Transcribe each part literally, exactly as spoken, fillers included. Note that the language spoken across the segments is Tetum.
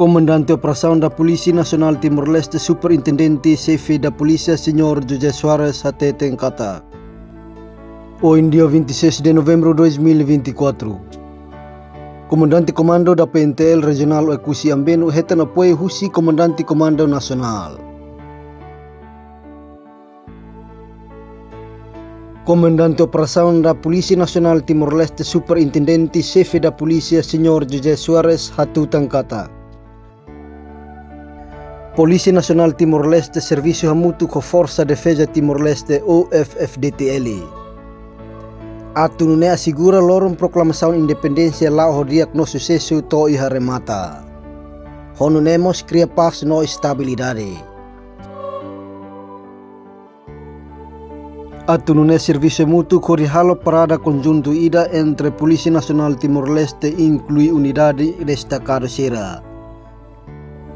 Comandante Operasaun da Polísia Nasionál Timor-Leste, Superintendente Xefe da Polísia, Señór José Soares, hateten katak, ohin dia vinte e seis de novembro dois mil e vinte e quatro, Komandante Komandu da P N T L Rejionál Oekusi Ambeno hetan apoiu husi Komandante Komandu Nasionál. Komandante Operasaun da Polísia Nasionál Timor-Leste, Superintendente Xefe da Polísia, Señór José Soares, hatutan katak, Polísia Nasionál Timor-Leste servisu hamutuk ho Forsa Defeza Timor-Leste, ou F F D T L, atu nune'e asegura loron proklamasaun independénsia la'o ho di'ak no susesu to'o iha remata, ho nune'e mós kria pás no estabilidade. Atu nune'e servisu hamutuk hodi halo parada konjuntu ida entre Polísia Nasionál Timor-Leste, inklui unidade destakadu sira,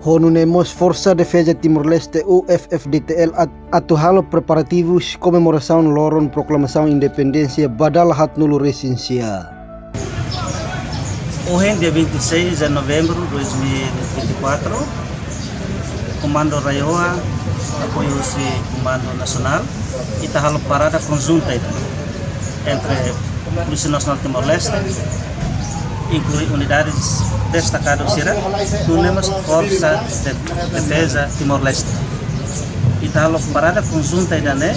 ho nune'e mós Forsa Defeza Timor-Leste, ou F F D T L, at-, atu halo preparativus komemorasaun loron proklamasaun independénsia ba dala haatnulu-resin-sia. Ohin, dia vinte e seis de novembro dois mil e vinte e quatro, Komandu RAEOA, apoiu husi Komandu Nasionál, ita halo parada konjunta ida entre Polísia Nasionál Timor-Leste, inklui unidades destakadu sira, nune'e mós Forsa de Defeza Timor-Leste. Ita halo parada konjunta ida-ne'e,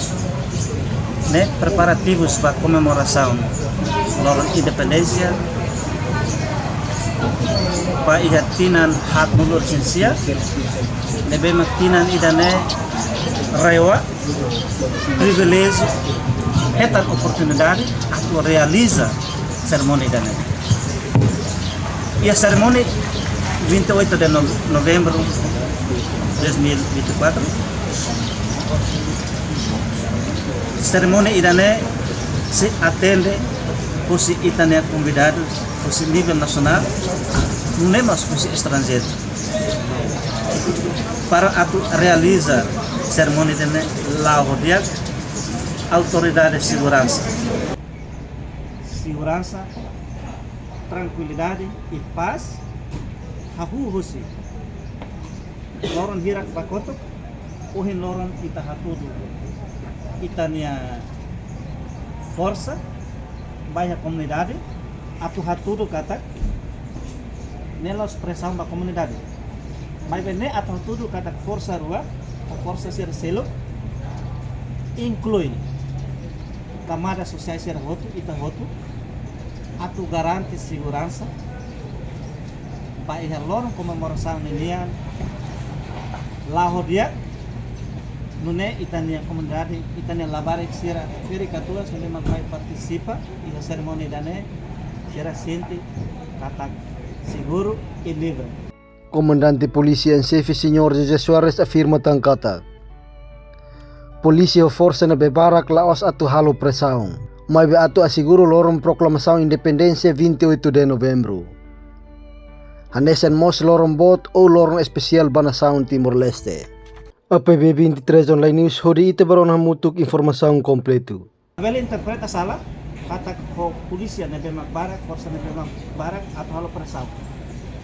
ne'e preparativus ba komemorasaun loron independénsia ba iha tinan haatnulu-resin-sia, ne'ebé mak tinan ida-ne'e RAEOA priviléjiu, hetan oportunidade atu realiza serimónia ida-ne'e. Iha serimónia vinte e oito de no-, novembro dois mil e vinte e quatro, serimónia ida-ne'e sei atende husi ita-nia konvidadus husi nivel nasionál, nune'e mós husi estranjeiru. Para atu realiza serimónia ida-ne'e la'o ho di'ak, autoridade seguransa, seguransa, trankuilidade i pás, hahú husi loron hirak ba kotuk, ohin loron ita hatudu ita-nia forsa ba iha komunidade, atu hatudu katak ne'e la'ós presaun ba komunidade. Maibé ne'e atu hatudu katak forsa rua, ou forsa sira seluk, inklui kamada sosiál sira hotu, ita hotu, atu garante seguransa ba iha loron komemorasaun ninian la'o ho di'ak, nune'e ita-nia komunidade, ita-nia labarik sira, ferik-katuas, nune'e mak mai partisipa iha serimónia ida-ne'e, sira sente katak seguru i livre. Komandante Polísia en Xefe, Señór José Soares, afirma tan katak, polísia ho forsa ne'ebé barak la'ós atu halo presaun, maibé atu asegura loron proklamasaun independénsia vinte e oito de novembro, hanesan mós loron boot ou loron espesiál ba nasaun Timor-Leste. A P B vinte e três Online News, hodi ita bá rona hamutuk informasaun kompletu. Bele interpreta sala, katak ho polísia ne'ebé mak barak, forsa ne'ebé mak barak, atu halo presaun.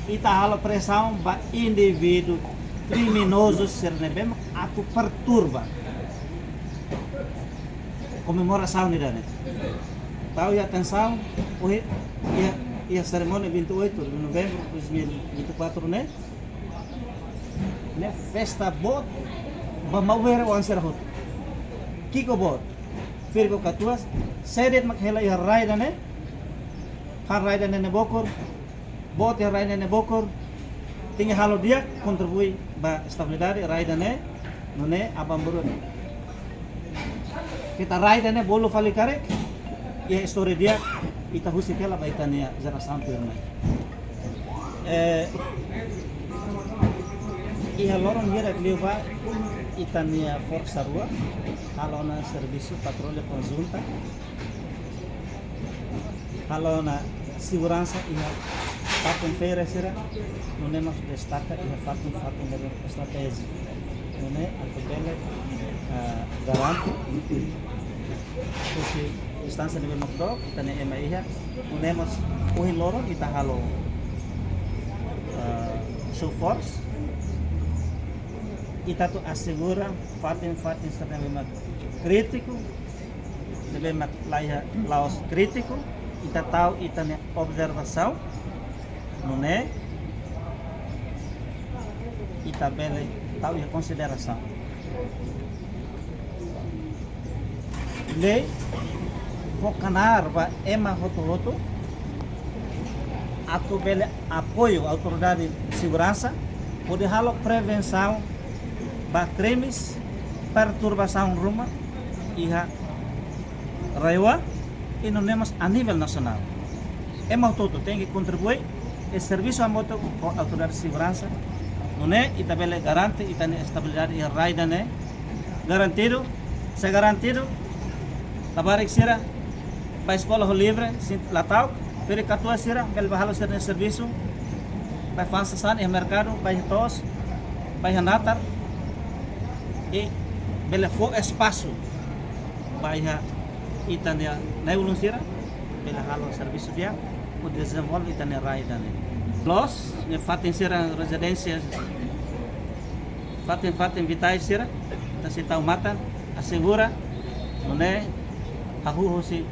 Ita halo presaun ba indivíduu kriminozu sira ne'ebé mak atu perturba komemorasaun ida-ne'e. Tau iha atensaun, ohin, iha, iha serimónia vinte e oito de novembro dois mil e vinte e quatro ne'e, ne'e festa boot ba Maubere oan sira hotu. Ki'ik boot, ferik-katuas, sé de'it mak hela iha rai ida-ne'e, han rai ida-ne'e nia bokur, boot iha rai ida-ne'e nia bokur, tenke halo di'ak, kontribui ba estabilidade rai ida-ne'e, nune'e aban-bainrua keta rai ida-ne'e bolu fali karik, iha istória di'ak ita husik hela ba ita-nia jerasaun tuirmai. Eh, iha loron hirak liubá ita-nia forsa rua halo ona servisu patrulla konjunta, halo ona seguransa iha fatin feira sira, nune'e mós destaka iha fatin-fatin ne'ebé estratéjiku. Nune'e atu bele, ah, garante husi instánsia ne'ebé mak dook, ita-nia ema iha, nune'e mós ohin loron ita halo, ah, Force, ita atu asegura fatin-fatin sira ne'ebé mak krítiku, ne'ebé mak laiha la'ós krítiku, ita tau ita-nia observasaun, nune'e ita bele tau iha konsiderasaun. Lei fó knaar ba ema hotu-hotu atu bele apoiu autoridade seguransa hodi halo prevensaun ba krimes, perturbasaun ruma iha RAEOA, i nune'e mós a nivel nasionál. Ema hotu-hotu tenke kontribui, i servisu hamutuk ho autoridade seguransa, nune'e ita bele garante ita-nia estabilidade iha rai ida-ne'e garantidu. Se garantidu, labarik sira bá eskola ho livre, sin, la ta'uk, ferik-katuas sira bele bá halo sira-nia servisu, bá fa'an sasán iha merkadu, bá iha to'os, bá iha natar, i bele fó espasu ba iha ita-nia na'i-ulun sira bele halo servisu di'ak, hodi dezenvolve ita-nia rai ida-ne'e. Loos, iha fatin sira rezidénsia, fatin-fatin vitais sira, ita sei tau matan, asegura, nune'e hahú husi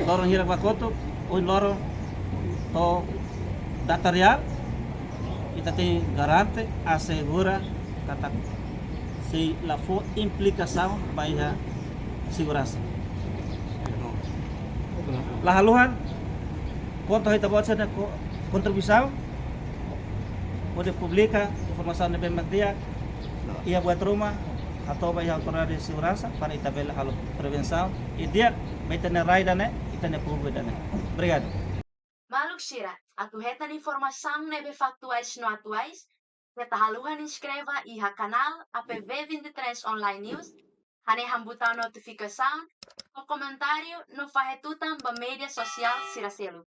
loron hirak ba kotuk, ohin loron to'o data reál, ita tenke garante, asegura katak sei la fó implikasaun ba iha seguransa. La haluha, konta ho ita-boot sira-nia ko-, kontribuisaun, hodi publika informasaun ne'ebé mak di'ak iha buat ruma, hato'o ba iha autoridade seguransa, para ita bele halo prevensaun i di'ak ba ita-nia rai ida-ne'e, ita-nia povu ida-ne'e. Obrigadu. Maluk sira, atu hetan informasaun ne'ebé faktuais no atuais, keta haluha inskreve iha kanál A P V vinte e três Online News, hanehan butaun notifikasaun, fó komentáriu no fahe tutan ba média sosiál sira seluk.